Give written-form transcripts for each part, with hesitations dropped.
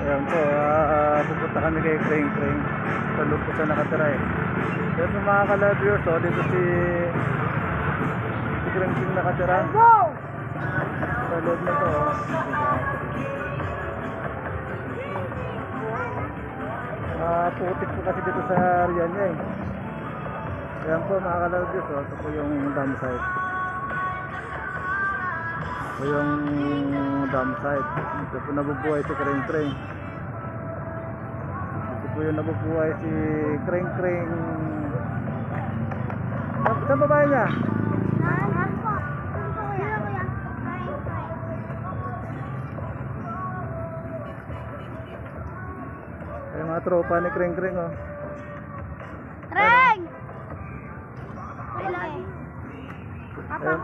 Ayan po, pupunta kami kay Crane Crane. Sa loob po siya nakatira eh. Ayan po mga ka-viewers, oh, dito si Crane Crane nakatira. Sa loob na to, oh. Putik po kasi dito sa area niya eh. Ayan po mga ka-viewers, oh, ito po yung dam site. Ito yung dam site. Ito po nabubuhay si Crane Crane. Ito po yung nabubuhay si Crane Crane. Saan babae niya? Ay mga tropa ni Crane Crane oh. Crane! Ayan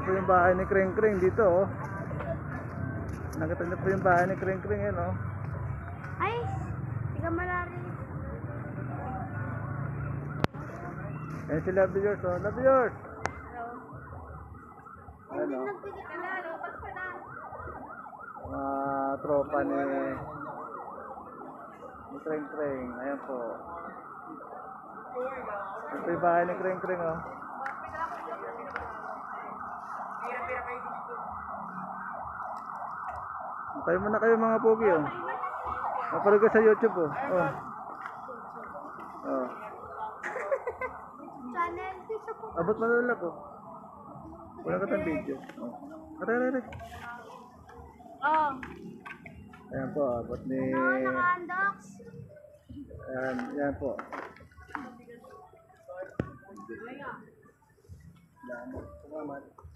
po yung bahay ni Crane Crane dito oh. Nakita niyo po yung bahay ni Crane Crane yan oh. Ay, tiga malari. Ayan si Love Yours oh. Love Yours! Ayan oh. Mga tropa ni Crane Crane. Ayan po. Ito yung bahay ni Crane Crane oh. Tayo muna kayo mga pogi oh. Mapanood ka sa YouTube oh. Oh. Oh. Abot mo na lang oh. Wala ka tayong video. Oh. Aray. Oh. Ayan po, abot ni... Naka-undox. Ayan po.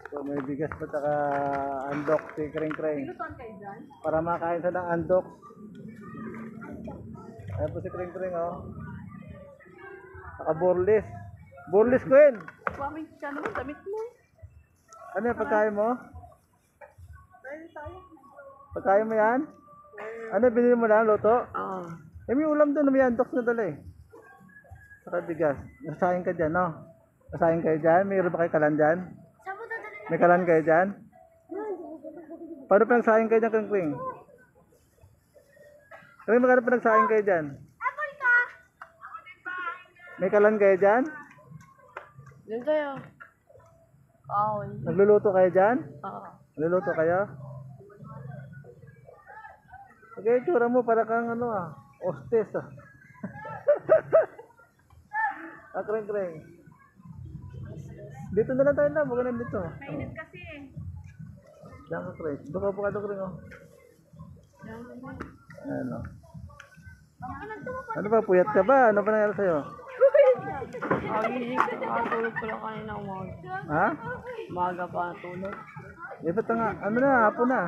So may bigas pa saka andok si Crane Crane. Para makain sa ng andok. Ayan po si Crane Crane oh. Saka borlis. Borlis ko yun. Wamay siya naman, damit mo. Ano yung pagkain mo? Pagkain mo yan? Ano binili mo lang, loto? Oo. May ulam doon, may andok na dala eh. Saka bigas. Nasahin ka dyan, no? Nasahin kayo dyan? Mayroon ba kayo kalan dyan? May kalan kayo dyan? Paano pa nagsahin kayo dyan, Crane Crane? Crane, magkano pa nagsahin kayo dyan? May kalan kayo dyan? Diyan kayo. Oo. Nagluluto kayo dyan? Oo. Nagluluto kayo? Okay, itsura mo para kang ano ah, hostess ah. Crane Crane. Dito na lang tayo na, huwag na dito. Mainit kasi eh. Diyan ka Crane. Baka po ka ito Crane oh. Ano? Ano ba, puyat ka ba? Ano ba nangyari sa'yo? Nakatulog ko lang kanina umaga. Ha? Umaga pa natulog. Eh, ba't nga, ano na, hapon na.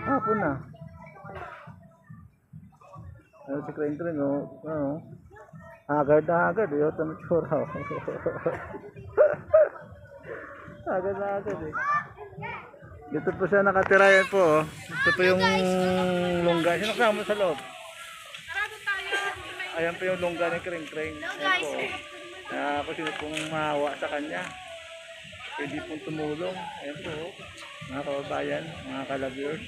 Hapon na. Ano si Crane Crane oh. Ano? Agad na agad eh. Ito na tsura oh. Agad na agad eh. Dito po siya nakatira yan po oh. Ito po yung lungga. Sino kasama sa loob? Ayan po yung lungga ni Crane Crane. Ayan po. Kung sino pong mahawa sa kanya, pwede pong tumulong. Ayan po. Mga kababayan, mga ka-viewers.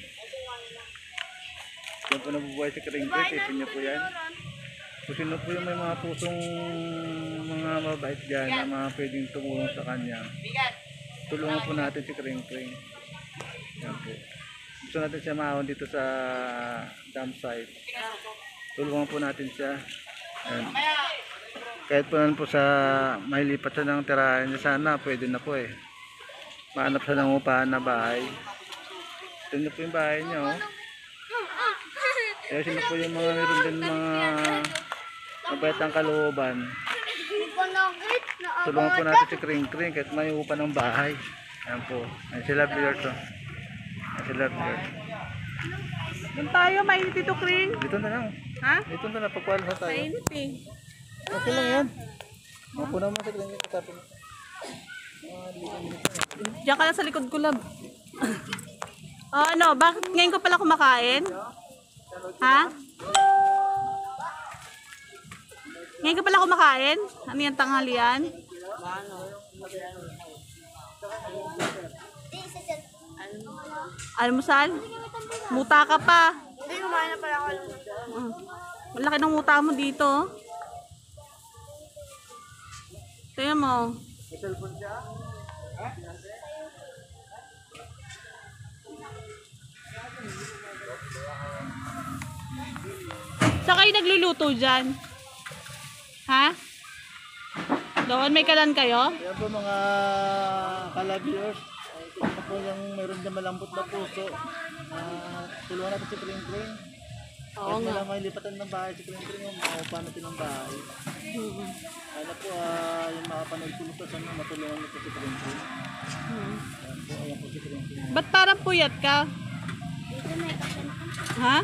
Yan po nabubuhay si Crane Crane. Tipin niyo po yan. Kung sino po yung may mga pusong mga mabait dyan na mga pwedeng tumulong sa kanya, tulungan po natin si Crane Crane. Yan po. Gusto natin siya maahon dito sa dam site. Tulungan po natin siya. Ayan. Kahit po naman po sa may lipat siya ng tirahan niya, sana pwede na po eh. Mahanap siya ng upahan na bahay. Ito na po yung bahay niya oh. Kaya sino po yung mga meron din mga mabait ang kalooban. Tulungan po natin si Crane Crane kahit may upa ng bahay. Ayan po. Ayan si Love Yours oh. Ayan si Love Yours. Doon tayo, mainit ito, Crane. Dito na lang. Ha? Dito na lang, pagkuhan na tayo. Mainit eh. Okay lang yan. Mapunan mo sa Crane Crane katapin. Diyan ka lang sa likod ko, lab. Ano, bakit ngayon ko pala kumakain? Ha? Ngayon ka pala kumakain? Ano yan, tanghalian? Almusal? Muta ka pa. Hindi, kumain na pala ako. Malaki ng muta mo dito. Oh. Tingnan mo. May cellphone siya? Saan kayo nagluluto dyan? Ha? Doon may kalan kayo? Yan po mga kalabiers. Ito po yung mayroon dyan malambot na puso. Tulungan natin si Kring Kring. Oo Kahit nga. wala may lipatan ng bahay si Kring Kring, makaupa natin ng bahay. Kaya po, yung makapanood po nito, sana matulungan nito si Kring Kring. Ayan po si Kring Kring. Ba't parang puyat ka? Ha?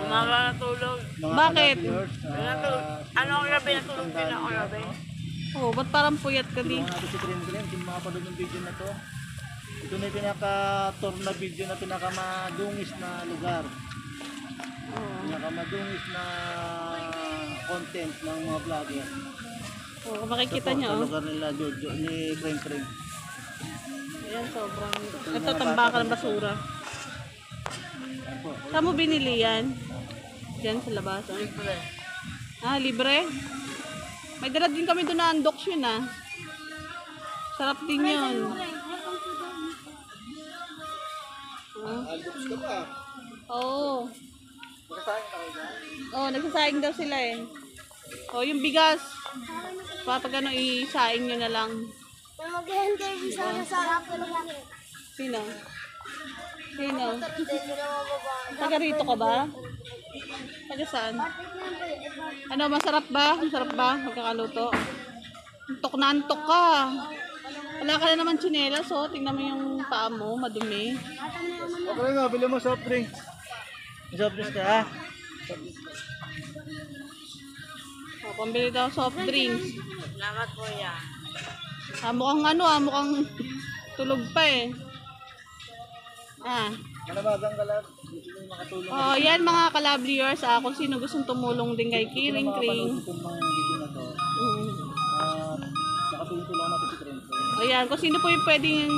Umaga natulog. Mga Bakit? kalabiers, Ano ang gabi natulog din ako gabi? Oh, ba't parang puyat ka tulungan dito? natin si Kring Kring kung makapanood ng video na to. Ito na yung pinaka-tour na video na pinakamadungis na lugar. Oh. Pinakamadungis na content ng mga vlogger. Oh, makikita Ito po, nyo. sa Oh. lugar nila Jojo, ni Kring Kring. Ayan, sobrang... Ito, tambakan ng basura. Ayan po. Saan mo binili yan? Diyan sa labas. Ah, libre? May dala din kami doon na undox yun ah. Sarap din yun. Albox ka ba? Oo. Nakasayang ka kayo dyan? Oo, nagsasaing daw sila eh. Oh, yung bigas. Pag ano, isaing nyo na lang. Mag-interview sana sa akin. Sino? Sino? Taga rito ka ba? Taga saan? Ano, masarap ba? Masarap ba? Magkakaluto? Antok na antok ka. Wala ka na naman tsinelas, oh. Tingnan mo yung paa mo, madumi. Okay nga, bili mo soft drink. May soft drinks ka ha? Oh, pambili daw soft drinks. Salamat po yan. Ah, mukhang ano ah, mukhang tulog pa eh. Ah. Manabagang kalab. Gusto nyo makatulong. Oh, yan mga kalabliers, kung sino gustong tumulong din kay Kiring Kring. Makapanood itong mga video na to. Makatulong natin si Kring Kring. Ayan, kung sino po yung pwedeng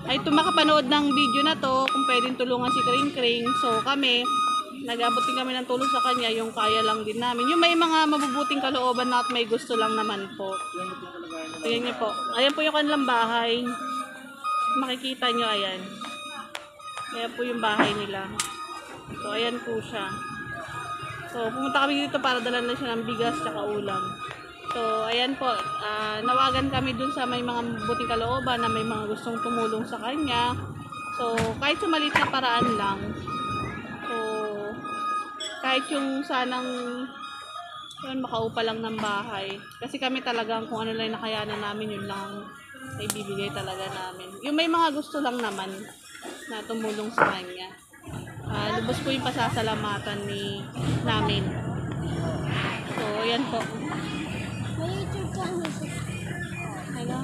ay makapanood ng video na to, kung pwedeng tulungan si Kring Kring. So kami, nag-abot din kami ng tulong sa kanya, yung kaya lang din namin. Yung may mga mabubuting kalooban na at may gusto lang naman po. Yan yung pinalagayan nila. Ayan niyo po. Ayan po yung kanilang bahay. Makikita nyo, ayan. Ayan po yung bahay nila. So, ayan po siya. So, pumunta kami dito para dala na siya ng bigas at ulam. So, ayan po. Nawagan kami dun sa may mga buting kalooban na may mga gustong tumulong sa kanya. So, kahit sa maliit na paraan lang. So, kahit yung sanang yun, makaupa lang ng bahay. Kasi kami talagang kung ano lang yung nakayanan namin, yun lang ay bibigay talaga namin. Yung may mga gusto lang naman na tumulong sa kanya. Lubos po yung pasasalamatan namin. So, yan po. May YouTube channel. Ano?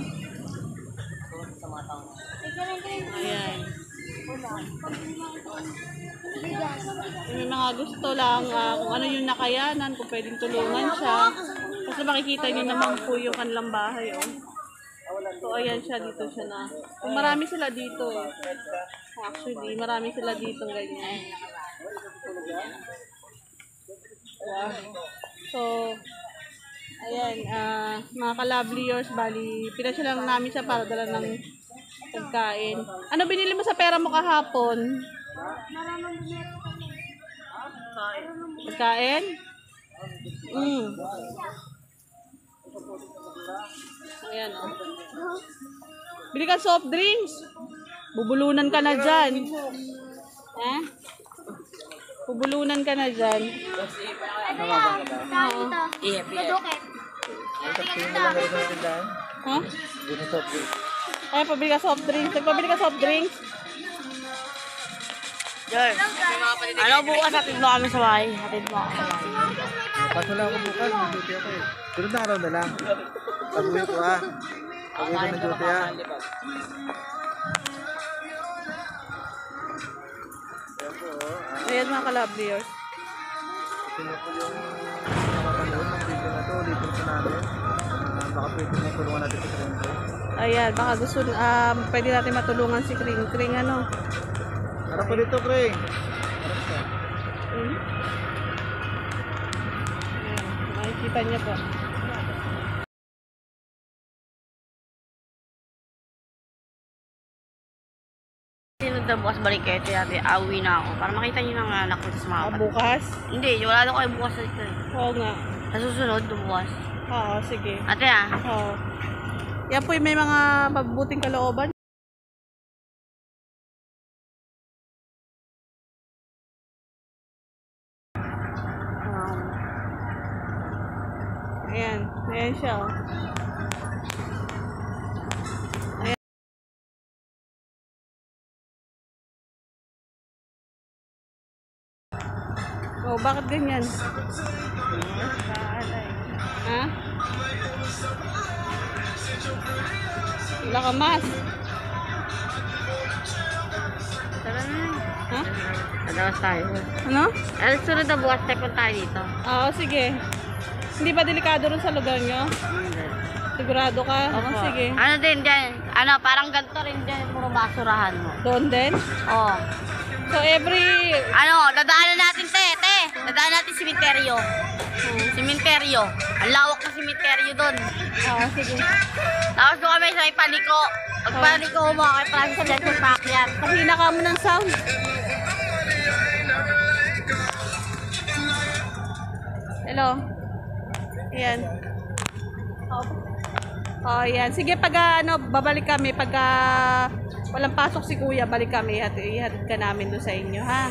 Ayan. Yung may mga gusto lang, kung ano yung nakayanan, kung pwedeng tulungan siya. Kasi makikita niyo naman po yung kanilang bahay. Oh. So, ayan siya, dito siya na. So, marami sila dito. Actually, marami sila dito ganyan. So, ayan, mga ka-loveliers, bali, pinasya lang namin siya para dala ng pagkain. Ano binili mo sa pera mo kahapon? Pagkain? Ayan, oh. Bili ka soft drinks. Bubulunan ka na dyan. Eh? Bubulunan ka na dyan. Oo. Tingin mo lang meron sa tindahan? Ha? Bili soft drink. Ay, pabili ka soft drinks. Nagpabili ka soft drinks? Ano bukas hatid mo kami sa bahay? Hatid mo ako sa bahay. Kaso lang ako bukas, may duty ako eh. Sunod na araw na lang. Pag-uwi ko ha. Pag-uwi ko ng duty ha. Ayan po oh. Ayan mga ka-loveliers. Sino po yung makapanood ng video na to, ulitin po namin. baka pwede matulungan natin si Kring Kring. Ayan, baka gusto, pwede natin matulungan si Kring Kring, ano. Harap po dito, Kring. Hmm? Ayan, makikita niya po. Sino daw bukas balik kayo? Ate, awi na ako. Para makita niyo ng anak ko sa mga kapatid. Bukas? Hindi, wala daw kayo bukas dito eh. Oo nga. Sa susunod, bukas. Oo, sige. Ate ah. Oo. Yan po yung may mga mabubuting kalooban. Ayan. Ayan siya, oh. Ayan. Oh, bakit ganyan? Ha? Wala ka mas. Tara na. Ha? Nadawas tayo. Ano? Sunod na bukas tayo tayo dito. Oo, sige. Hindi ba delikado rin sa lugar nyo? Sigurado ka? Oo, sige. Ano din dyan? Ano, parang ganito rin dyan. Puro basurahan mo. Doon din? Oo. So every... Ano, dadaanan natin, te. Dadaanan natin simenteryo. Simenteryo. Ang lawak ng simenteryo doon. Oo, sige. Tapos doon kami sa may paliko. Pag paliko mo, kay Francis sa Dental Pacquiao. Kahina ka mo ng sound. Hello? Ayan. Oh, ayan. Sige, pag babalik kami, pag walang pasok si kuya, balik kami. Ihatid ka namin doon sa inyo, ha?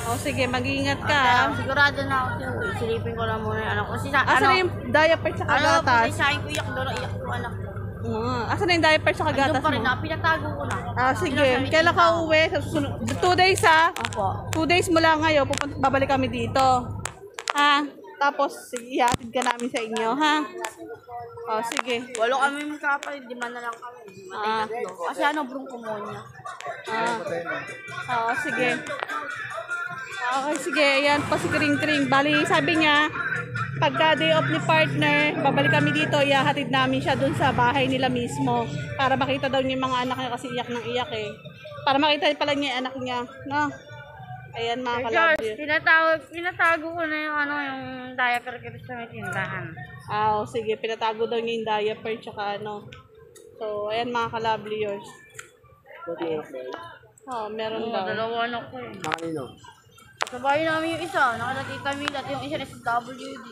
Oh, sige, mag-iingat ka. Pero sigurado na ako siya. Silipin ko lang muna yung anak ko. Asan na yung diaper sa Ano, kagatas? pati sa akin ko iyak doon, iyak yung anak ko. Asan na yung diaper sa kagatas Andun pa rin mo? na, pinatago ko na. Sige. Kailan ka uwi? Sa susunod. 2 days, ha? Opo. 2 days mo lang ngayon, babalik kami dito. Ha? Tapos, sige, ihatid ka namin sa inyo, ha? Oh, sige. Walo kami magkapatid, di man na lang kami. Matay tatlo. Kasi ano, bronchomonia. Oo, sige. Okay, sige. Ayan pa si Kring Kring. Bali, sabi niya, pagka day off ni partner, babalik kami dito, ihahatid namin siya dun sa bahay nila mismo. Para makita daw niya yung mga anak niya kasi iyak ng iyak eh. Para makita pala niya yung anak niya. No? Ayan mga kalabyo. Pinatago ko na yung ano, yung diaper ko sa may tindahan. Sige. Pinatago daw niya yung diaper tsaka ano. So, ayan mga kalably yours. Meron daw. Dalawa anak ko eh. Makanino? Sa bahay namin yung isa, nakalagay kami at yung isa na sa WD.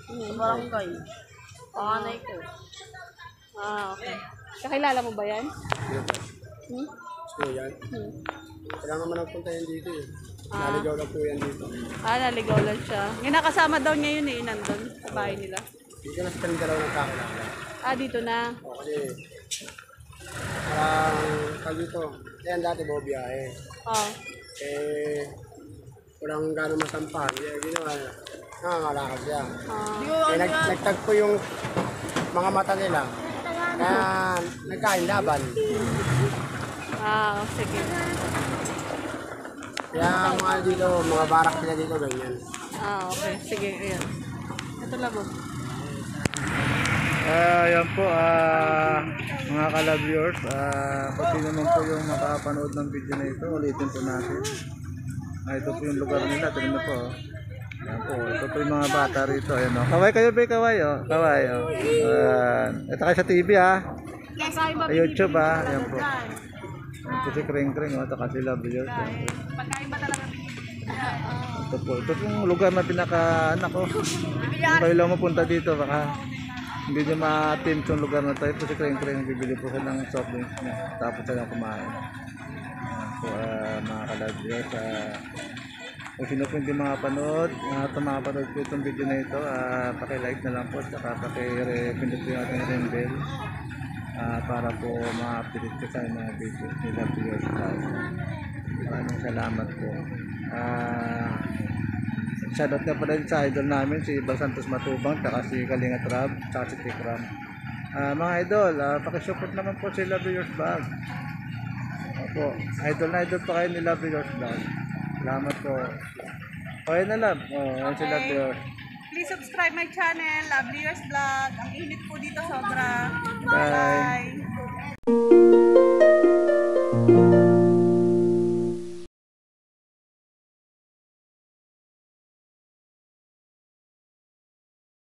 Sa barangay. Panganay ko. Okay. Kakilala mo ba yan? Hmm? So yan. Kailangan naman nagpunta yan dito eh. Naligaw lang po yan dito. Naligaw lang siya. Yung nakasama daw niya yun eh, nandun sa bahay nila. Dito na sa kanilang dalawa ng kakilala. Dito na. O kasi parang tag dito. Yan dati bobiyahe. Eh, walang gano'ng masampahan. Kaya ginawa na. Nangangalakad siya. Eh, nagtagpo yung mga mata nila. Kaya nagkain laban. Sige. Kaya mga dito, mga barak sila dito ganyan. Okay. Sige, ayan. Ito lang mo. Ayan po, mga ka-viewers, kung sino naman po yung makapanood ng video na ito, ulitin po natin. Ito po yung lugar nila, ito na po. Ayan po, ito po yung mga bata rito. Ayan, oh. Kaway kayo, be, kaway, oh. Kaway, oh. Ito kayo sa TV, ha. Sa YouTube, ha. Ayan po. Ito si Kring Kring, oh. Ito kasi viewers. Pagkain ba talaga? Ito po, ito yung lugar na pinaka-anak ko. Kung kayo lang mapunta dito, baka hindi nyo ma-attempt yung lugar na ito. Ito si Kring Kring, bibili po siya ng soft drinks niya. Tapos siya kumain. So, mga ka-viewers, kung sino po hindi makapanood, tumapanood po itong video na ito, paki-like na lang po, saka paki-pindot po yung ating ring bell para po ma-update ko sa mga video nila viewers. Maraming salamat po. Shoutout na pala sa idol namin, si Bal Santos Matubang, saka si Kalingat Rab, saka si Tikram. Mga idol, pakisupport naman po si Love Yours Vlog. Opo, idol na idol pa kayo ni Love Yours Vlog. Salamat po. Okay na, Love. Ayun si Love Yours. Please subscribe my channel, Lovely Years Vlog. Ang init po dito sobra. Bye. Bye.